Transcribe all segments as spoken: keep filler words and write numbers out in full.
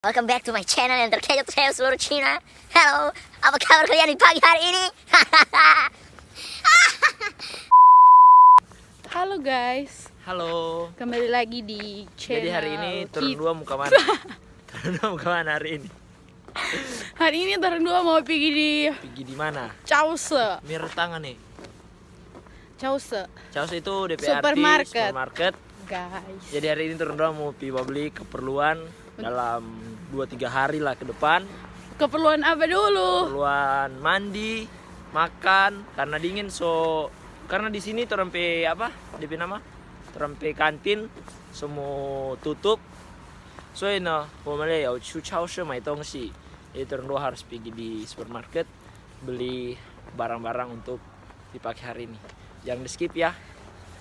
Welcome back to my channel yang terkejut saya seluruh Cina. Halo, apa kabar kalian di pagi hari ini? Halo guys. Halo. Kembali lagi di channel. Jadi hari ini turun dua mau ke mana? Turun dua mau ke mana hari ini? Hari ini turun dua mau pergi di. Pergi di mana? Chause. Mirip tangan nih. Chause. Chause itu D P R T, supermarket. Supermarket. Guys. Jadi hari ini turun dua mau pi babli keperluan dalam dua tiga hari lah ke depan. Keperluan apa dulu? Keperluan mandi, makan, karena dingin so, karena di sini torang pe apa? D P nama? Torang pe kantin so mo tutup. 所以呢，我们也有去超市买东西。Jadi turun dua harus pergi di supermarket beli barang-barang untuk dipakai hari ini. Jangan di skip ya,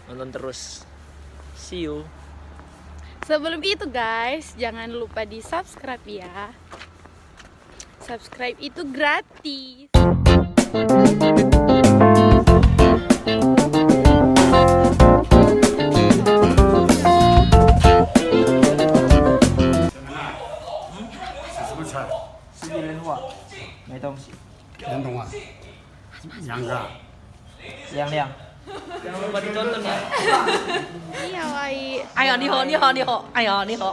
nonton terus. See you. Sebelum itu guys, jangan lupa di subscribe ya. Subscribe itu gratis. Sebentar. 十几人哇，没东西。 Yang dong ah. Yang enggak. Yang, yang. Jangan lupa ditonton ya. Iya, wai. Ayo, ni ho, ni ho, ni ho. Ayo, ni ho.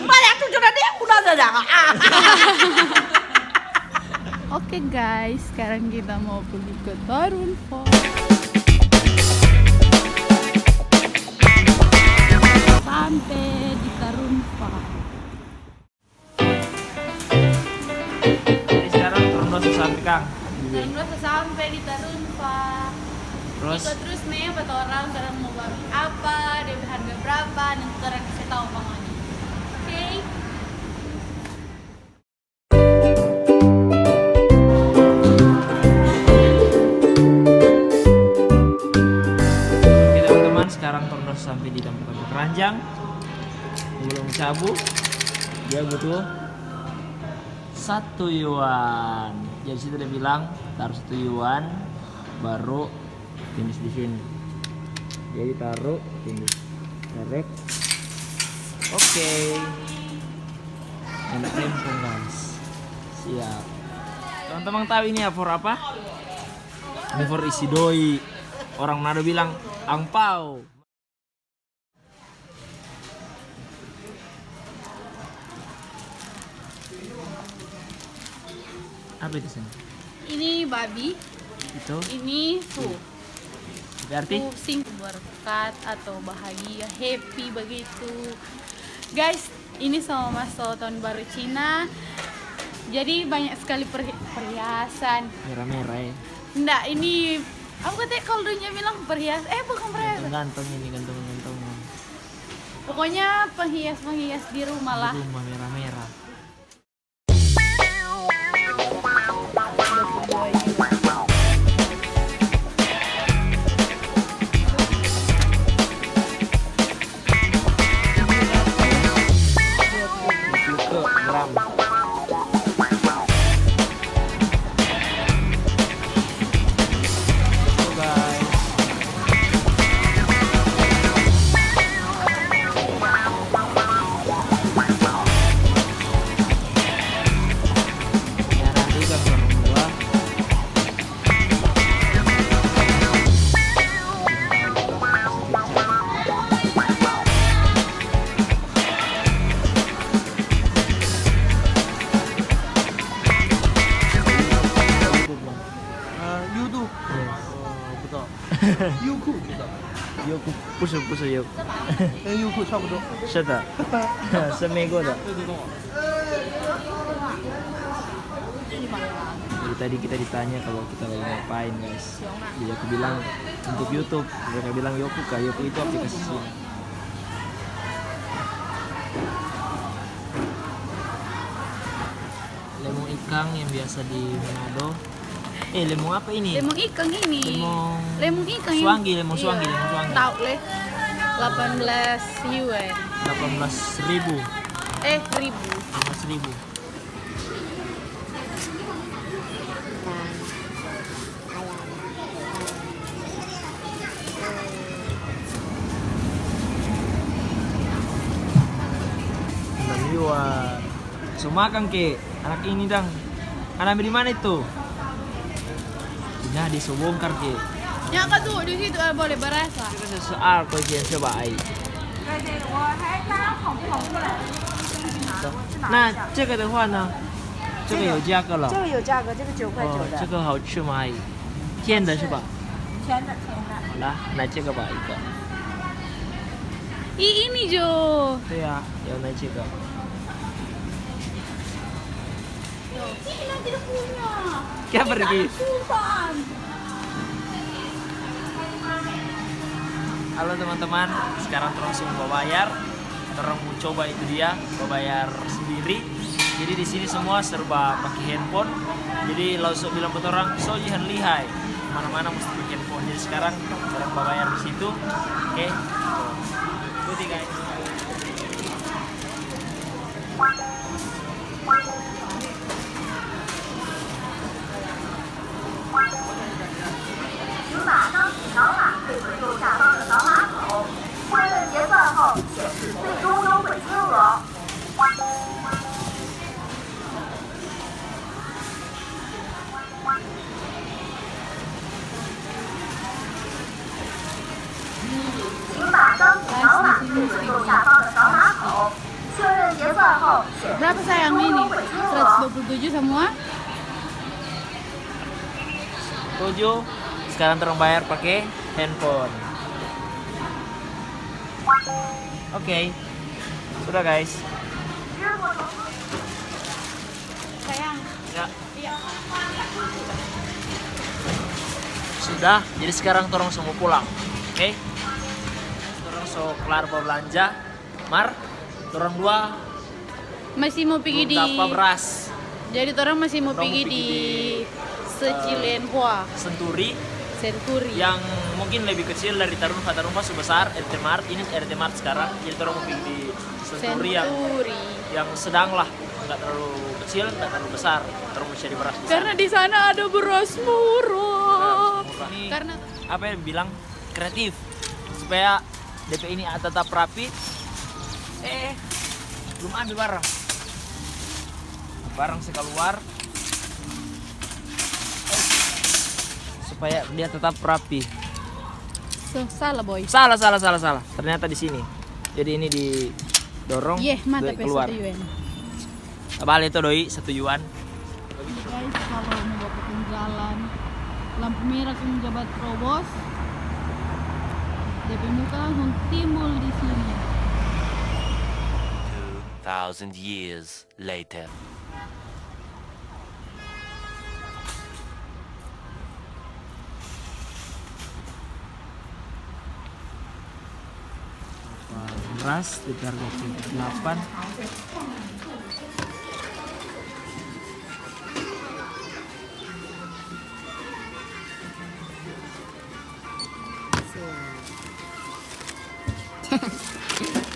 Banyak tuh jodoh dia, udah ada dah. Ah. Oke guys, sekarang kita mau pergi ke Tarunfa. Sampai di Tarunfa. Jadi sekarang turun dua so sampe, kang. Turun dua so sampe di Tarunfa. Terus? Iko terus nih, buat orang, orang mau bali apa, dia harga berapa, nanti orang kasih tahu pokoknya. Oke. Oke, teman-teman, sekarang torang so sampe di tampa-tampa keranjang. Belum cabu, dia butuh satu yuan. Jadi situ dia bilang, taruh satu yuan, baru finish di sini. Jadi taruh, finish. Direct. Oke. Enak rempong, guys. Siap. Teman-teman tahu ini for apa? Ini for isi doi. Orang Manado bilang angpau. Apa itu, Sen? Ini babi. Itu? Ini su. Berarti? Su sing berkat atau bahagia, happy begitu. Guys, ini sama maso tahun baru Cina. Jadi banyak sekali perhi-, perhiasan. Merah-merah ya? Ndak, ini apa kata kalau dunia bilang perhias-, eh, bukan perhiasan. Gantung-gantung ini, gantung-gantungan. Pokoknya penghias-penghias di rumah lah. Di rumah merah-merah. YouTube 吗？呃，YouTube。Yes。呃，不知道。优酷知道。优酷，不是，不是优酷。跟优酷差不多。是的，是美国的。对，对，对。Jadi tadi kita ditanya kalau kita lagi ngapain, guys. Jadi aku bilang, "Untuk YouTube." Mereka bilang, "Yoku kah?" Yoku itu aplikasi Cina. Lemong ikang yang biasa di Manado. Eh, lemong apa ini? Lemong ikang ini. Lemong Lemong ikang yang suanggi, lemong suanggi, iya, lemong suanggi. Tahu leh. Delapan belas yuan. Delapan belas ribu. Eh, ribu. Delapan belas ribu. Enam yuan. So makang ke anak ini dang. Anak dari mana itu? Nah, dia so bongkar ke. Yang ka tu di situ, eh, boleh berasa. Kita sesuai kau yang coba ai. 那这个的话呢？这个有价格了。这个有价格，这个九块九哦，这的，个好吃吗？阿姨？甜的是吧？甜的甜的。好了，来这个吧，一个。 Ih, ini jo. 对呀、要来这个。 Ini nanti dia punya. Kita pergi. Sultan. Halo teman-teman, sekarang torang so mo babayar. Torang mo coba itu dia, babayar sendiri. Jadi di sini semua serba pakai handphone. Jadi langsung bilang buat orang, so jangan lihai. Mana-mana mesti pakai handphone. Jadi sekarang torang babayar di situ. Oke. Ikuti guys. 请把商品扫码对准右下方的扫码口，确认结算后显示最终优惠金额。 请把商品扫码对准右下方的扫码口，确认结算后显示 Berapa sayang ini? 优惠金额。 Seratus dua puluh tujuh semua? Tujuh. Sekarang torang bayar pakai handphone. Oke. Sudah guys. Sayang. Ya. Sudah, jadi sekarang torang so mo pulang. Oke? Torang so kelar babelanja. Mar, torang dua Masih mau pergi belum di. dapat beras. Jadi torang masih mau Torang pergi mau di pergi di, Secilenhua. Senturi Senturi. Yang mungkin lebih kecil dari Tarumpa. Tarumpa so besar, R T Mart. Ini R T Mart sekarang. Jadi torang mau pergi di Senturi yang Senturi. yang sedang lah, nggak terlalu kecil, nggak terlalu besar. Torang mau cari beras di sana. Karena di sana ada beras murah. Ini Karena apa yang bilang kreatif supaya D P ini tetap rapi. Eh, belum ambil barang. Barang se keluar supaya dia tetap rapi. So, salah boy. Salah, salah, salah, salah. Ternyata di sini. Jadi ini didorong, Yeh, mata dia pe keluar. Satu yuan. Bale to doi, satu yuan. Guys, kalau mau bawa ke jalan, lampu merah kong jabat terobos, D P muka langsung timbul di sini. Two thousand years later. Beras di harga delapan.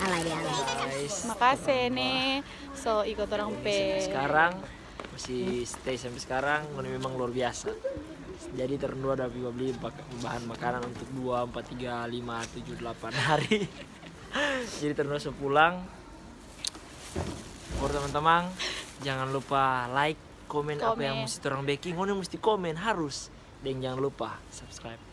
Alay dia, alay. Guys, Makase ne. So, iko torang pe. Sekarang masih stay sampai sekarang, ngoni memang luar biasa. Jadi torang dua ada pi babli bak-, bahan makanan untuk dua, empat, tiga, lima, tujuh, delapan hari. Jadi torang dua so pulang. For teman-teman, jangan lupa like, komen apa yang Komen. Musti torang beking. Ngoni musti komen harus. Deng jangan lupa subscribe.